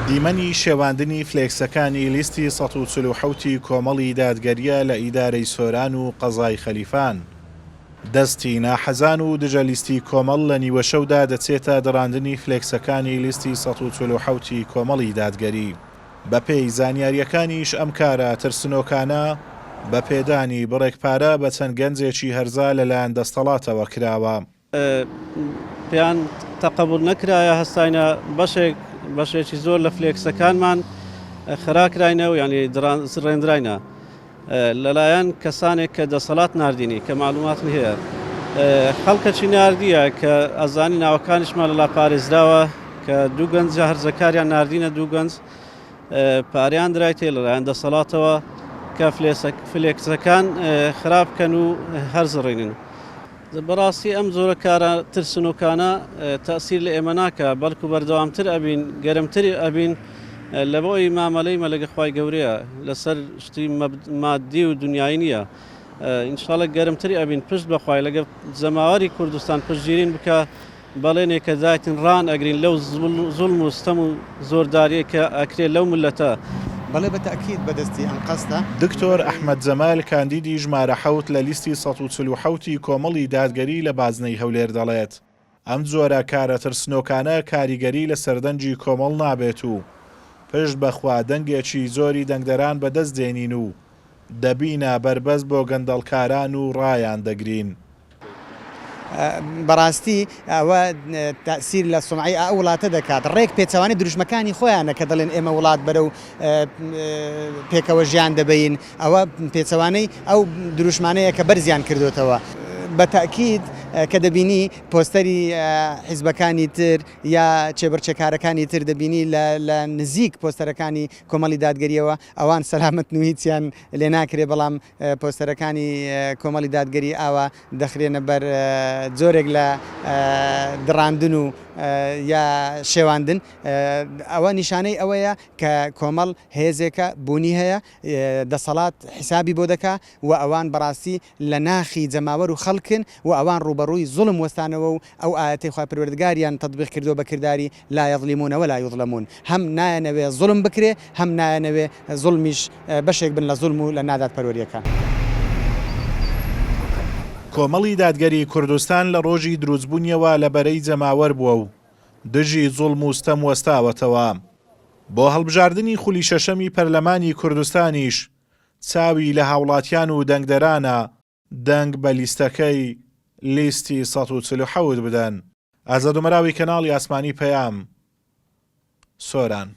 دیمەنی شێواندنی فلێکسەکانی لیستی 147 ی کۆمەڵی دادگەرییە لە ئیدارەی سۆران و قەزای خەلیفان. دەستی ناحەزان و دژە لیستی کۆمەڵ لە نیوەشەودا دەچێتە دڕاندنی فلێکسەکانی لیستی 147 ی کۆمەڵی دادگەری. بەپێی زانیارییەکانیش ئەم کارە ترسنۆکانە بە پێدانی بڕێک پارە بە چەند گەنجێکی هەرزە لەلایەن دەستەڵاتەوە کراوە. پێیان تەقەبول نەکرایە هەستاینە بەشێک بەشێکی زۆر لە فلێکسەکانمان خراکراینە و یعنی ڕێندراینە لەلایەن کەسانێک کە دەسەڵات ناردینی کە معلوماتم هەیە خەڵکەکی ناردیە کە ئەزانی ناوەکانیشمان لەلا پارێزراوە کە دوو گەنج هەرزەکاریان ناردینە دوو گەنج پاریان درایتێ لەلایەن دەسەڵاتەوە کە فلێکسەکان خراپ کەن و هەرزڕینن. بەڕاستی ئەم جۆرە کارە ترسنۆکانە تەئسیر لە ئێمە ناکا بەڵکو بەردەوامتر ئەبین گەرمتر ئەبین لەبۆی مامەلەی مە لەگە خوای گەورەیە لەسەر شتی مادی و دنیایی نییە ان شاءاللە گەرمتر ئەبین پشت بەخوای لەگە جەماوەری کوردستان پشتگیرین بکە بەڵێنێک کە دایتن ڕان ئەگرین لەو زوڵم و ستەم و زۆرداریەی کە ئەکرێ لەو مللەتە. بەڵێ بە تەئکید بە دەستی ئەنقەستە. دکتۆر ئەحمەد جەمال کاندیدی ژمارە حەوت لە لیستی 147 ی کۆمەڵی دادگەری لە بازنەی هەولێر دەڵێت، ئەم جۆرە کارە ترسنۆکانە کاریگەری لەسەر دەنگی کۆمەڵ نابێت و پشت بەخوا دەنگێکی زۆری دەنگدەران بەدەست دێنین و دەبینە بەربەست بۆ گەندەڵکاران و ڕایان دەگرین. بەڕاستی ئەوە تەئسیر لە سومعەی ئە وڵاتە دەکات، ڕێک پێچەوانەی دروشمەکانی خۆیانە کە دەڵێن ئێمە وڵات بەرەو پێکەوە ژیان دەبەین، ئەوە پێچەوانەی ئەو دروشمانەیە کە بەرزیان کردۆتەوە. بە تەئکید کە دەبینی پۆستەری حیزبەکانی تر یا چێبڕکێکارەکانی تر دەبینی لە نزیک پۆستەرەکانی کۆمەڵی دادگەرییەوە ئەوان سەلامەتن و هیچیان لێ ناکرێ، بەڵام پۆستەرەکانی کۆمەڵی دادگەری ئاوا دەخرێنە بەر جۆرێک لە دڕاندن و یا شێواندن، ئەوە نیشانەی ئەوەیە کە کۆمەڵ هێزێکە بوونی هەیە، دەسەڵات حیسابی بۆ دەکا و ئەوان بەڕاستی لە ناخی جەماوەر و خەڵکن و ئەوان ڕووبەڕووی زوڵم وەستانەوە و ئەو ئایەتەی خوای پەروەردگاریان تەتبیق کردووە بە کرداری، لا یظلمون ولا یظلمون، هەم نایانەوێ زوڵم بکرێ هەم نایانەوێ زوڵمیش بەشێک بن لە زوڵم و لە نادادپەروەرییەکان. کۆمەڵی دادگەری کوردستان لە ڕۆژی دروستبوونیەوە لە بەرەی جەماوەر بووە و دژی زوڵم و ستەم وەستاوەتەوە. بۆ هەڵبژاردنی خولی شەشەمی پەرلەمانی کوردستانیش چاوی لە هاوڵاتیان و دەنگدەرانە دەنگ بە لیستەکەی لیستی 147 بدەن. ئازاد عومەراوی کەناڵی ئاسمانی پەیام، سۆران.